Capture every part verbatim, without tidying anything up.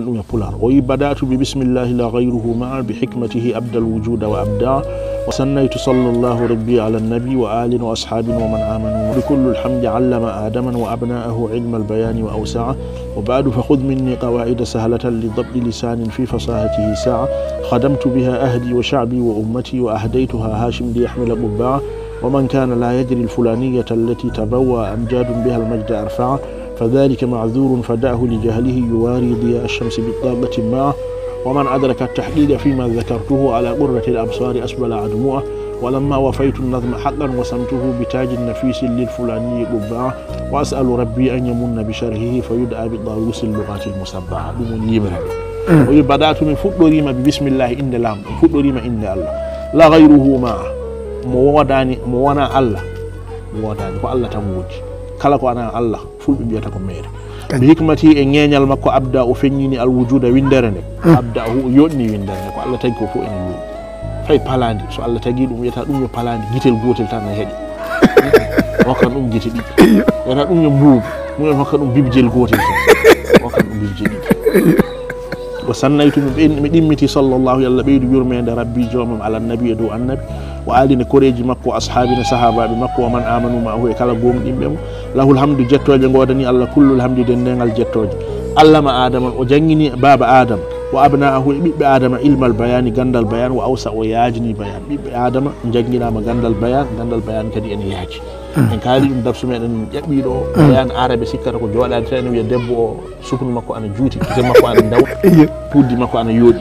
ɗum e pular. O wi: "Bada'tu bi bismillahi la ghayruhu ma'a, bi hikmatihi abdal wujuda wa abda'a, wa sannaytu sallallahu rabbi ala nabi wa alin wa ashabin wa man amanu, bi kullu alhamdi allama adaman wa abna'ahu ilma albayani wa awsa'a, wa ba'du fa khudh minni qawa'ida sahlatan li dabti lisanin fi fasahatihi sa'a, khadamtu biha ahli wa sha'bi wa ummati wa ahdaytuha hashim li yahmila qubba'a, wa man kana la yajri alfulaniyata allati tabawwa amjadun biha almajda arfa'a, فذلك معذور فدعه لجهله يواري ضياء الشمس بالطاقة معه، ومن أدرك التحقيق فيما ذكرته على قرة الأبصار أسبل أدمعه، ولما وفيت النظم حقا وسمته بتاج نفيس للفلاني قبعة، وأسأل ربي أن يمن بشرحه فيدعى بطاووس اللغات المسبعة." Ɗum woni yimre nde. O wi: "Bada'tu, mi fuɗɗoriima bi bismillahi, innde Laamɗo, mi fuɗɗoriima innde Allah. La ghayruhu ma'a, mo woodaani, mo wonaa Allah, woodaani, ko Allah tan woodi. Kala ko wonaa Allah, Fulɓe mbiyata ko meere. Bi hikmati, e ñeeñal makko, abda, o feññini al wujuda, winndere nde. Abda, o yooɗni winndere nde. Ko Allah tagi ko fof ene yooɗi. Fay palaandi, so Allah tagi ɗum, wiyata ɗum yo palaandi, gitel gootel tan ne heɗi. Hokkan ɗum gite ɗiɗi. Wiyata ɗum yo mbuubu, mum en hokka ɗum bibjel gootel tan. Hokkan ɗum bibje ɗiɗi. Wa sannaytu, mi ɓen-, mi ɗimmiti, sallallahu, yo Allah ɓeydu yurmeende, rabbi, joomam, ala nabi, e dow annabi, wa alin, e koreeji makko, wa ashaabin, e sahaabaaɓe makko, wa man amanu ma'ahu, e kala goongɗinɓe mo. Lahul hamdu, jettooje ngoodani Allah, kullul hamdi, denndaangal jettooje. Allama Adama, o janngini baaba Adama, wa abna'ahu, e ɓiɓɓe Adama, ilmal bayaani, ganndal bayaan, wa awsa, o yaajni bayaan. Ɓiɓɓe Adama njannginaama ganndal bayaan, ganndal bayaan kadi ene yaaji. En kaali ɗum darsu meɗen ƴaɓɓiiɗo o, bayaan arabe sikkata ko jooɗaade tan ene wiya debbo o, suknu makko ana juuti, gite makko ana ndaw, puuddi makko ana yooɗi.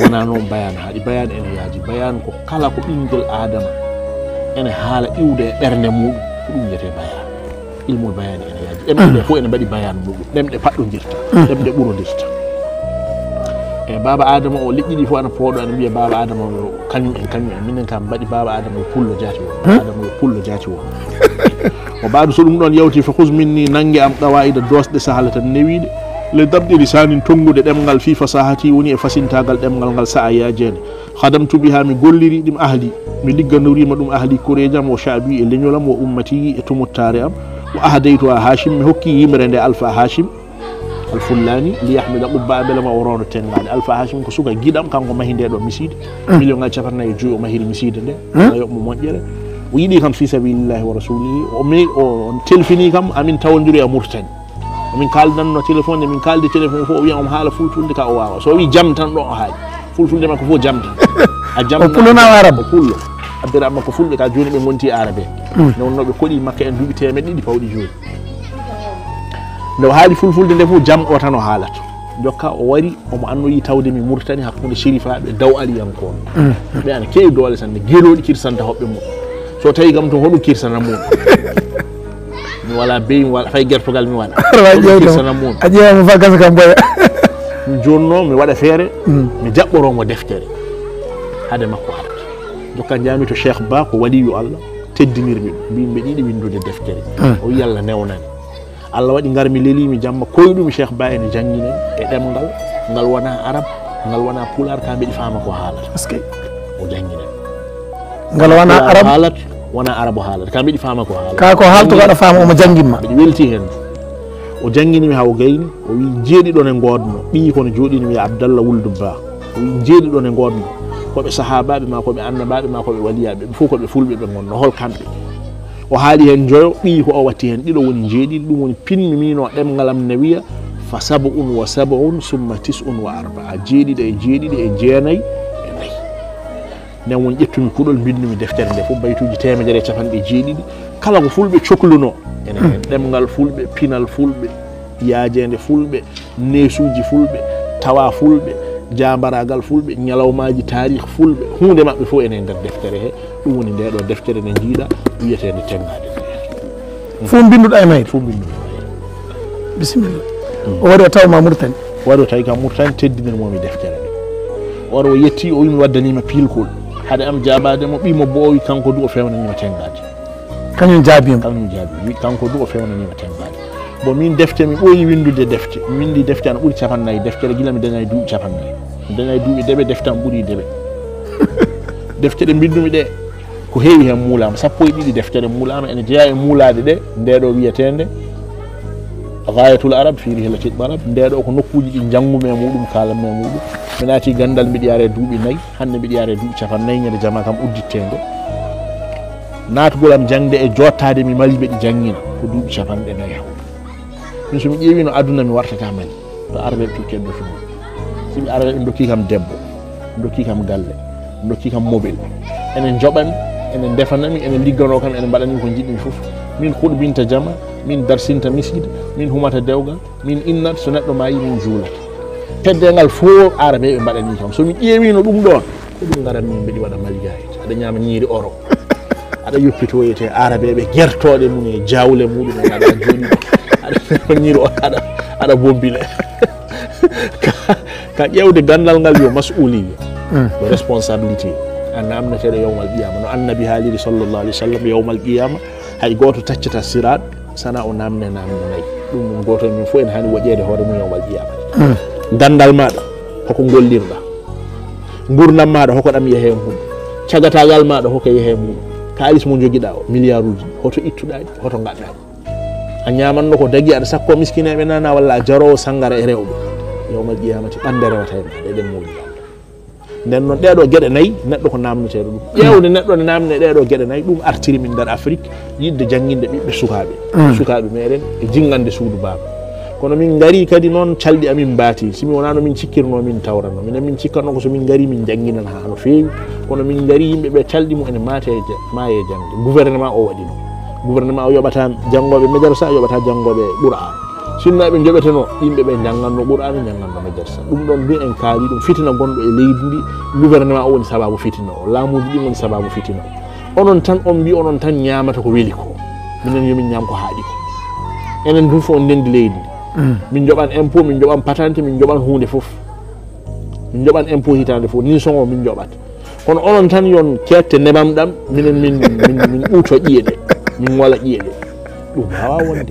Wonaa noon bayaan haaɗi. Bayaan ene yaaji. Bayaan ko kala ko ɓinngel Aadama ene haala iwde e ɓernde muuɗum, ko ɗum wiyetee bayaan. Ilmul bayaani ene yaaji. Ɗemɗe ɗe fof ene mbaɗi bayaan muuɗum. Ɗemɗe paɗɗondirta. Ɗemɗe ɓurondirta. E baaba Aadama o, leƴƴi ɗi fof ana pooɗo, ana mbiya baaba Aadama o, kañum en, kañum en. Minen kam mbaɗi baaba Aadama yo pullo jaati won. Baaba Aadama yo pullo jaati won. O baadu so ɗum ɗoon yawti, fa khuz minni, nannge am, qawaa'ida, doosɗe, sahalatan, newiiɗe, li dabti lisaanin, tonngude ɗemngal, fii fasaahati, woni e fasintaagal ɗemngal ngal, sa'a, yaajeende. Khadamtu biha, mi golliri ɗum ahli, mi ligganoriima ɗum ahli, koreeji am, wa sha'bi, e leñol am, wa ummati, e tumottaare am, wa ahdaytuha Hashim, mi hokki yimre nde Alfa Hashim, Al Fullaani, li yahmila qubba, mbele ma o roondo tenngaade. Alfa Hashim ko suka giɗam, kanko mahi nde ɗo misiide. Million ngaji cappanɗe nayi e joyi o mahiri misiide nde. Allah yoɓ mo moƴƴere. O yiɗi kam fii sabilillahi wa rasulihi. O me-, o telfini kam, amin tawondiri e Mauritanie. Min kaaldanno téléphone, min kaaldi téléphone fof, o wiya omo haala fulfulde ka o waawa. So o wi jam tan ɗo o haali. Fulfulde makko fof jam tan. A jam. O pullo na o arabo? O pullo. Abbere am makko fulɓe ka jooni ɓe ngonti arabe. Nde wonno ɓe koɗi makka en duuɓi teemeɗɗe ɗiɗi pawɗi jooni. Nde o haali fulfulde nde fof, jam o tan o haalata. Jokka o wari, omo annoyi tawde mi Mauritanie hakkunde sherifaaɓe daw aliyankooɓe. Ɓe ana keewi doole sanne, gelooɗi kirsanta hoɓɓe mum. So tawi kam toon, hoɗum kirsana mum? Mi wala beyi, mi wala fay gertogal, mi wala. Aɗa waawi ƴeewde mo. Kirsana mum. A ƴeewa mo fa gasa kam boya. Mi jonnoo, mi waɗa feere, mi jaɓɓoroo mo deftere. Hade makko arata. Jokka njaami to Cheikh Ba, ko waliyu Allah, teddinirmi ɗum. Mbiimi mbeɗa yiɗi winndude deftere. O wi Yalla newnani. Allah waɗi ngarmi leliimi jamma, koyɗumi Cheikh Ba ene janngina e ɗemngal, ngal wonaa arab, ngal wonaa pulaar, ka mbeɗi faama ko haalata. Est-ce que? O janngina. Ngal wonaa arab? Haalat, wonaa arab o haalata. Ka mbeɗi faama ko haalata. Ka ko haalto ko aɗa faama, omo janngin ma. Mbeɗi welti heen. O janngini mi haa o gayni, o wi jeeɗiɗo ne ngoodno, ɓiyi kono jooɗini mi Abdallah Wuldu Ba. O wi jeeɗiɗo ne ngoodno, ko ɓe sahaabaaɓe ma, ko ɓe annabaaɓe ma, ko ɓe waliyaaɓe, ɓe fof ko ɓe fulɓe ɓe ngonno, hol kamɓe? O haali heen njoyo, ɓiyi ko o watti heen ɗiɗo woni jeeɗiɗi, ɗum woni pinmi miino ɗemngal am ne wiya, fa sab'un wa sab'un, summa tis'un wa arba'a, jeeɗiɗo e jeeɗiɗi e jeenayi e nayi. Nden woni ƴettumi kuɗol, mbinndumi deftere nde fof, baytuuji teemedere e capanɗe jeeɗiɗi. Kala ko fulɓe coklunoo, ene heen ɗemngal fulɓe, pinal fulɓe, yaajeende fulɓe, neesuuji fulɓe, tawa fulɓe, jaambaraagal fulɓe, ñalawmaaji taarih fulɓe, huunde maɓɓe fof ene e nder deftere he. Ɗum woni nde ɗo deftere nde njiiɗa, wiyeteende Tenngaade nde. Fof mbinnduɗa e mayre? Fof mbinnduɗo e mayre. Bisimilla. O wari o taw ma Mauritanie? Wari o tawi kam Mauritanie, teddinir mo mi deftere nde. O wari o yetti, o wi mi waddaniima piilkol. Hade am jaabaade mo, ɓiy mo bo o wi kanko du o fewnaniima Tenngaade. Kañum jaabiima? Kañum jaabi. Wi kanko du o fewnaniima Tenngaade. Bon, min defte, mi ɓooyi winndude defte. Mi winndi defte ana ɓuri cappanɗe nayi deftere gila mi daña e duuɓi cappanɗe nayi. Mi daña e duuɓi deɓe, defte am ɓuri deɓe. Defte ɗe mbinndumi ɗe, ko heewi heen muulaama. Sappo e ɗiɗi deftere muulaama, ene jeyaa e muulaaɗe ɗe, nde ɗo wiyeteende Ghayatul Arab fi Rihlatil Marab. Nde ɗo ko nokkuuji ɗi njanngumi e muɗum, kaalanmi e muɗum. Mi naati ganndal, mbiɗa yaara e duuɓi nayi, hannde mbiɗa yaara e duuɓi capannayyi, ñande jamaa kam udditteende. Naatgol am jaŋde e jooɗtaade mi Mali mbeɗa janngina ko duuɓi capanɗe nayi hawri. Min so mi ƴeewino aduna mi wartata Mali. To Arabeeɓe cukken ɗo fini. Sibi Arabeeɓe ndokki kam debbo, ndokki kam galle, ndokki kam mobile. Ene njoɓami, ene ndefanami, ene ligganoo kam, ene mbaɗanami ko njiɗmi fof. Min huɗbinta jama, min darsinta misida, min humata dewgal, min innat, so neɗɗo maayi min juulat. Teddeengal fof Arabeeɓe mbaɗani kam. So mi ƴeewino ɗum ɗoon, ko ɗum ngaran min mbeɗi waɗa Mali gayet. Aɗa ñaama ñiiri oro. Aɗa yoppitoyete Arabeeɓe gertooɗe mum e jawle muɗum en aɗa jooɗi. Aɗa ñiiri oro aɗa aɗa bombile. Ka, ka ƴeewde ganndal ngal yo mas'uliya, yo responsabilité. A naamneteeɗo yawmal qiyama. No Annabi haaliri sallallahu alaihi wasallam, yawmal qiyama hay gooto taccata siraat sana o naamne naamne nayi. Ɗum ɗum gooto e min fof en hani woƴeede hoore mum yawmal qiyama. Ganndal maaɗa, hoko ngollirɗa? Ngurdam maaɗa, hoko ɗam yehe mum? Cagataagal maaɗa, hoko yehe mum? Kaalis mo njogiɗa o, milliarduji, hoto ittuɗa ɗi, hoto ngaɗɗa ɗi? A ñaamanno ko dagi, aɗa sakko miskineeɓe nana, walla a jaroowo sanngara e rewɓe? Yawmal qiyamati ɓannde rewata e maaɗa, eɗen moƴƴi. Nden noon, ɗee ɗoo geɗe nayi, neɗɗo ko naamneteeɗo ɗum. Ƴeewde neɗɗo ne naamne ɗee ɗoo geɗe nayi, ɗum artiri min nder Afrik, yiɗde jannginde ɓiɓɓe sukaaɓe. Sukaaɓe meɗen e jinngande suudu baaba. Kono min ngari kadi noon, calɗi amin mbaati. Si mi wonaa no min cikkirnoo, min tawranno. Minen min cikkatno ko so min ngari, min njannginan haa no feewi. Kono min ngari, yimɓe ɓe calɗi mum ene maate e ja-, maaye e jaŋde. Gouvernement o waɗi noon. Gouvernement o yoɓata janngooɓe madarasa, yoɓata janngooɓe Qur'aan. Sinno eɓe njoɓeteno yimɓe ɓe njannganno Qur'aana, njannganno madarasa. Ɗum ɗoon du en kaali ɗum, fitina gonɗo e leydi ndi, gouvernement o woni sababu fitina o, laamuuji ɗi ngoni sababu fitina o. Onon tan on mbi onon tan ñaamata ko weli ko. Minen yo min ñaam ko haaɗi ko. Enen ɗum fof on ndenndi leydi ndi. Min njoɓan impôt, min njoɓan patente, min njoɓan huunde fof. Min njoɓan impôt hitaande fof, nin soŋo min njoɓat. Kono onon tan yon keette nebam ɗam, minen min, min, min ɓuuto ƴiye ɗe, min ŋola ƴiye ɗe. Ɗum waawaa wonde.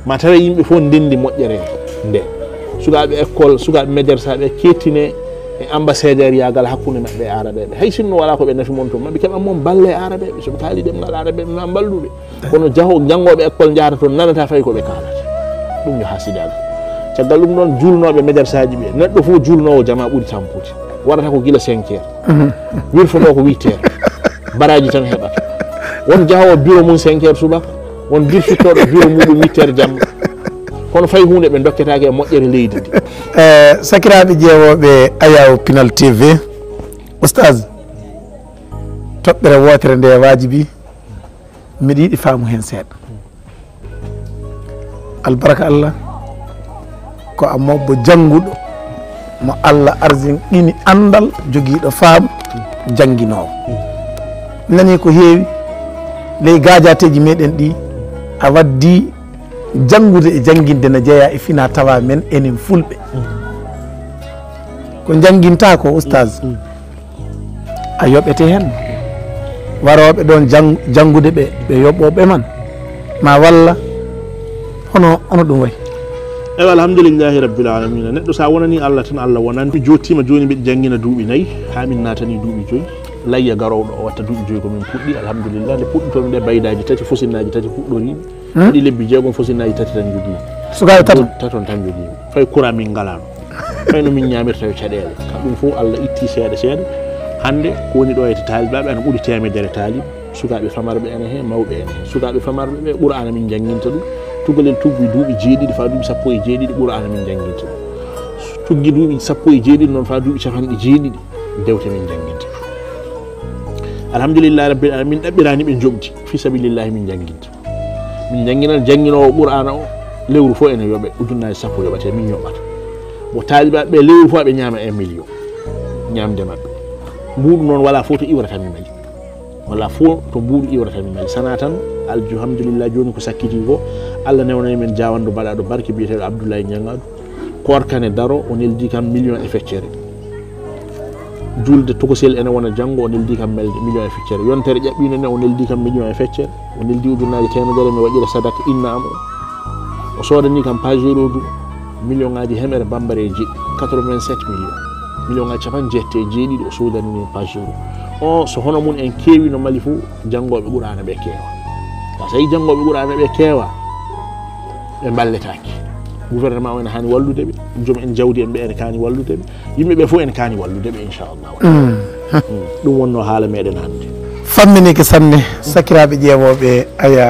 Ma tawe yimɓe fof ndenndi moƴƴere nde. Sukaaɓe école, sukaaɓe madarasa ɓe keettine e ambassadeur yaagal hakkunde maɓɓe e Arabeeɓe. Hay sinno walaa ko ɓe nafi mon toon, ma ɓe keɓan mon balle e Arabeeɓe. So ɓe kaali ɗemngal Arabeeɓe, ma mballuɓe. Kono jaho-, janngooɓe école njahata toon, nanata fay ko ɓe kaalata. Ɗum yo hasidaagal. Caggal ɗum ɗoon, juulnooɓe madarasaaji ɓe, neɗɗo fof juulnoowo jama ɓuri tampude. Warata ko gila cinq heures. Wirfoto ko huit heures. Baraaji tan heɓata. Won jahoowo bureau mum cinq heures subaka, won birfittooɗo bureau muɗum huit heures jamma. Kono fay huunde ɓe ndokketaake e moƴƴere leydi ndi. Eh, sakiraaɓe ƴeewooɓe Ayaw Pinal T V, Oustaz, toɓɓere wootere nde waajibi, miɗa yiɗi faamu heen seeɗa. Albarka Allah, ko a mobbo jannguɗo, mo Allah arsinɗini anndal, jogiiɗo faamu, jannginoowo. Nani ko heewi ley gaajaateeji meɗen ɗi, a waddi janngude e jannginde na jeyaa e fina tawa men enen Fulɓe. Ko njannginta ko, Oustaz, a yoɓete heen. Warooɓe ɗoon jang-, janngude ɓe, ɓe yoɓooɓe man. Ma walla hono, hono ɗum wayi? Ewa, alhamdulillahi rabbil alamina. Neɗɗo, so a wonanii Allah tan, Allah wonante. Mi jottiima jooni, mbiɗa janngina duuɓi nayi, haa min naatanii duuɓi joyi. Layya garooɗo o watta duuɓi joyi ko min puɗɗi, alhamdulillah. Nde puɗɗotoomi nde, baydaaji tati, fosinnaaji tati puɗɗoriimi. Hmm? Waɗi lebbi jeegom, fosinnaaji tati tan njogiimi. Sukaaɓe tato? Taton tan njogiimi. Fay courant min ngalaano. Fay no min ñaamirta yo caɗeele. Ka ɗum fof Allah itti seeɗa seeɗa. Hannde ko woni ɗo e taalibaaɓe ana ɓuri teemedere taalibe. Sukaaɓe famarɓe ene heen, mawɓe ene heen. Sukaaɓe famarɓe ɓe, Qur'aana min njannginta ɗum. Tuggalel tuggi duuɓi jeeɗiɗi faa duuɓi sappo e jeeɗiɗi, Qur'aana min njannginta ɗum. Tuggi duuɓi sappo e jeeɗiɗi noon faa duuɓi capanɗe jeeɗiɗi, dewte min njannginta ɗum. Alhamdulillahi rabbil alamin, min ɗaɓɓiraani ɓe njoɓdi. Fii sabilillahi min njannginta. Min njannginan jannginoowo Qur'aana o, lewru fof ene yoɓe ujunnaaje sappo yoɓate, min yoɓata. Mo taalibaaɓe ɓe lewru fof aɓe ñaama un million ñaamde maɓɓe. Mbuuɗu noon walaa fof to iwrata mi Mali. Walaa fof to mbuuɗu iwrata mi Mali. Sanaa tan, alhamdulillah, jooni ko sakkiti ko, Allah newnani men jaawanɗo baɗaaɗo barke biyeteeɗo Abdoulaye Niang Adu. Koorka ne daro, o neldi kam million e feccere. Julde tokosel ene wona janngo, o neldi kam melde million e feccere. Yontere ƴaɓɓinde ne, o neldi kam million e feccere. O neldi ujunnaaje teemedere, mi waɗira sadaka inna am o. O soodani kam Pajero du, million ngaaji hemere bambara e jeɗɗi, quatre-vingt-sept millions. Million ngaaji capanɗe jeetati e jeeɗiɗi o soodani min Pajero. O, so hono mum en keewi no Mali fof, janngooɓe Qur'aana ɓe keewa. Ka so tawi janngooɓe Qur'aana ɓe keewa, ɓe mballetaaki. Gouvernement o ene haani wallude ɓe, joom en jawdi en ɓe ene kaani wallude ɓe, yimɓe ɓe fof ene kaani wallude ɓe, inchallah. Ɗum wonno haala meɗen hannde. Famminike sanne, sakiraaɓe ƴeewooɓe, aya.